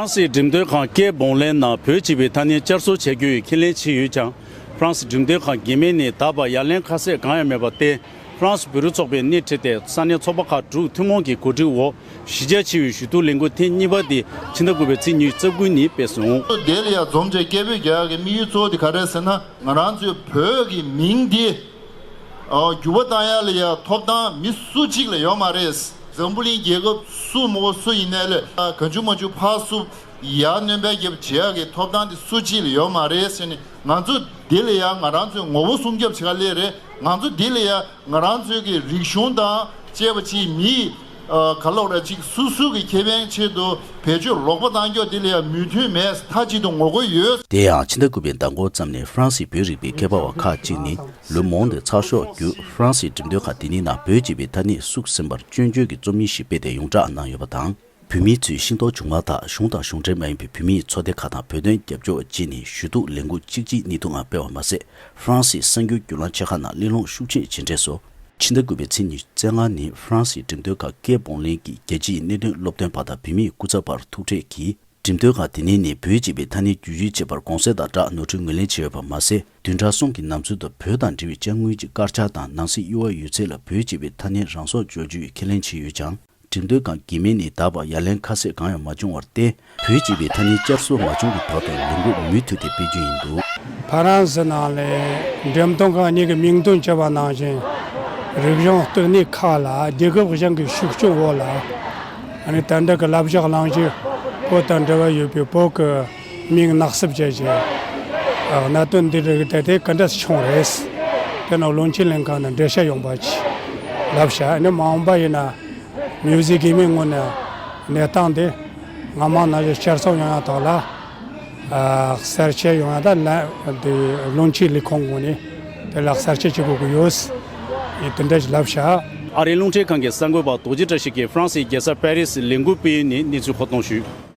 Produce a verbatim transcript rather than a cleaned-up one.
ཧྥ་རན་སིའི་འགྲེམས་སྟོན་ཁང་ཀེ་བོང་ལེན་ནང་བོད་ཅེས་པའི་ཐ་སྙད་བསྐྱར་གསོ་བྱ་རྒྱུ་ཡི་ཁས་ལེན་བྱས་ཡོད་ཀྱང་། ཧྥ་རན་སི་འགྲེམས་སྟོན་ཁང་གི་མིང་ནི་ད་བར་ཡ་ལན་ཁ་གསལ་གང་ཡང་མེད་པར་བརྟེན། ཧྥ་རན་སི་བོད་རིགས་ཚོགས་པས་སྣེ་ཁྲིད་དེ་ས་གནས་ཚོགས་པ་ཁག་དྲུག་ཐུན་མོང་གི་གོ་སྒྲིག་འོག་གཞི་རྒྱ་ཆེ་བའི་ཞུ་གཏུག་ལས་འགུལ་ཐེངས་གཉིས་པ་འདི་ཕྱི་ཟླ་དགུ་པའི་ཚེས་ཉི་ཤུ་རྩ་དགུ་ཉིན་སྤེལ་སོང་། དེ་ལ་ཡང་འཛོམས་བྱས་སྐད་འབོད་རྒྱག་ཡག་གི་དམིགས་ཡུལ་གཙོ་བོ་དེ་ག་རེ་རེད་ཟེར་ན། ང་རང་ཚོའི་བོད་ཀྱི་མིང་འདི་འགྱུར་བ་བཏང་ཡག་ལ་ཡང་ཐོབ་ཐང་མི་སུ་གཅིག་ལ་ཡོད་མ་རེད། འཛམ་བུ་གླིང་རྒྱལ་ཁབ་སུ་མོ་སུ་ཡིན་ནའི་ལས་གང་བྱུང་མང་བྱུང་ཕར་ཚུར་ཡར་སྣོན་པ་རྒྱབ་བྱེད་ཡག་གི་ཐོབ་ཐང་དེ་སུ་གཅིག་ལ་ཡོད་མ་རེད་ཟེར་ནས། ང་ཚོ་འདི་ལ་ཡང་ང་རང་ཚོའི་ངོ་བོ་སྲུང་སྐྱོབ་བྱེད་ག་སླེབས་རེད། ང་ཚོ་འདི་ལ་ཡང་ང་རང་ཚོའི་གི་རིག་གཞུང་དང་བཅས་པ་ཅིག་མིའི་ཨ་ག་ལབ་ར་ཅིག་སུ་སུ་གི་ཁེ་ཕན་ཆེད་དུ་བེད་སྤྱོད་ལོག་པ་བཏང་རྒྱུ་འདི་ལ་ཡང་མོས་མཐུན་མེད། མཐའ་གཅིག་ཏུ་ངོ་རྒོལ་ཡོད། དེ་ཡང་ཕྱི་ཟླ་དགུ་པའི་ཟླ་འགོ་ཙམ་ནས་ཧྥ་རན་སིའི་བོད་རིག་པའི་མཁས་པ་བ་ཁག་ཅིག་ནི་ལུ་མོང་དེ་ཚགས་ཤོག་བརྒྱུད་ཧྥ་རན་སིའི་འགྲེམས་སྟོན་ཁང་དེ་ཉིད་ནང་བོད་ཅེས་པའི་ཐ་སྙད་བཙུགས་ཟིན་པར་སྐྱོན་བརྗོད་ཀྱི་རྩོམ་ཡིག་ཞིག་སྤེལ་ཏེ་ཡོངས་བསྒྲགས་གནང་ཡོད་པ་དང་། བོད་མིའི་ཚོས་ཤིང་ཏོག་བྱུང་མ་ཐག་གཞུང་དང་གཞུང་འབྲེལ་མ་ཡིན་པའི་བོད་མིའི་ཚོགས་སྡེ་ཁག་དང་བོད་དོན་རྒྱབ་སྐྱོར་བ་བཅས་ནས་ཞུ་གཏུག་ལས་འགུལ་གཅིག་གཅིག་གཉིས་ཐུབ་ངང་སྤེལ་བ་མ་ཟད། ཧྥ་རན་སིའི་གསར་འགྱུར་བརྒྱུད་ལམ་ཆེ་ཁག་ནང་གླེང་སློང་ཤུགས་ཆེ་བྱས་འབྲས་སུ། ཕྱི་ཟླ་དགུ་པའི་ཚེས་ཉི་ཤུ་རྩ་ལྔ་ཉིན་ཧྥ་རན་སིའི་འགྲེམས་སྟོན་ཁང་ཀེ་བོང་ལེན་གྱིས་རྒྱལ་སྤྱིའི་གནད་དོན་སློབ་སྟོན་པ་དང་བོད་མིའི་སྐུ་ཚབ་པར་ཐུག་འཕྲད་ཀྱིས། འགྲེམས་སྟོན་ཁང་དེ་ཉིད་ནས་བོད་ཅེས་པའི་ཐ་སྙད་བསྒྱུར་བཅོས་བྱེད་པར་གོང་གསལ་དང་སྦྲགས་ནོར་འཁྲུལ་ངོས་ལེན་བྱས་ཡོད་པ་མ་ཟད། བདུན་ཕྲག་གསུམ་གྱི་ནང་ཚུད་དུ་བོད་དང་འབྲེལ་བའི་དཔྱ་དངུལ་གྱི་དཀར་ཆག་དང་ནང་གསེས་གཡུར་བ་ཡོད་ཚད་ལ་བོད་ཅེས་པའི་ཐ་སྙད་རང་སོར་འཇོག་རྒྱུ་ཡི་ཁས་ལེན་བྱས་ཡོད་ཀྱང་། འགྲེམས་སྟོན་ཁང་གི་མིང་ནས་ད་བར་ཡ་ལན་ཁ་གསལ་གང་ཡང་མ་བྱུང་བར་བརྟེན། བོད་ཅེས་པའི་ཐ་སྙད་བསྐྱར་གསོ་མ་བྱུང་གི་བར་དུ་ལས་འགུལ་མུ་མཐུད་དེ་སྤེལ་རྒྱུ་ཡིན་འདུག། ཕ་རན་སི་ནང་ལས་འགྲེམས་སྟོན་ཁང་གཉིས་ཀྱི་མིང་དོན་བཅས་པ་ནང་བཞིན་རིག་གཞུང་བསྟི་གནས་ཁག་ལ་རྒྱལ་ཁབ་གཞན་གྱི་ཤུགས་སྐྱོན་འོག་ལ། ཨ་ནི་ད་འདི་གི་ལབ་གཞག་གླེང་གཞི་བོད་དང་འབྲེལ་བ་ཡོད་པའི་བོད་ཀྱི་མིང་ནག་སུབ་བྱས་ཤིང་། གནད་དོན་འདི་རིགས་དེ་དེ་ག་འདྲ་བྱུང་རེད། དེ་ནི་བློན་ཆེན་ལྷན་ཁང་ནས་འགྲེལ་བཤད་ཡོང་པ་ཅིག་ལབ་བྱ། ཨ་ནི་མ་འོངས་པ་ཡིན་ན་མིའུ་ཟི་གི་མི་ངོ་ནས་གནས་སྟངས་དེ་སྔ་མ་ནང་བཞིན་བསྐྱར་གསོ་ཡོང་ཡ་དག་ལ། ཨ་གསར་བཤད་ཡོང་ཡ་ད་ལ་དེ་བློན་ཆེན་ལས་ཁུངས་ངོ་ནས་དེ་ལ་གསར་བཤད་བྱེད་དགོས་ཀྱི་ཡོད། ཡིན་དེ་འདྲ་ཞིག་ལབ་བྱ། ཨ་རིའི་རླུང་འཕྲིན་ཁང་གི་གསར་འགོད་པ་རྡོ་རྗེ་བཀྲ་ཤིས་ཀྱིས་ཧྥ་རན་སིའི་རྒྱལ་ས་པེ་རི་སི་ལས་འགུལ་སྤེལ་ཡུལ་ནས་གནས་ཚུལ་མཁོ་གཏོང་ཞུས།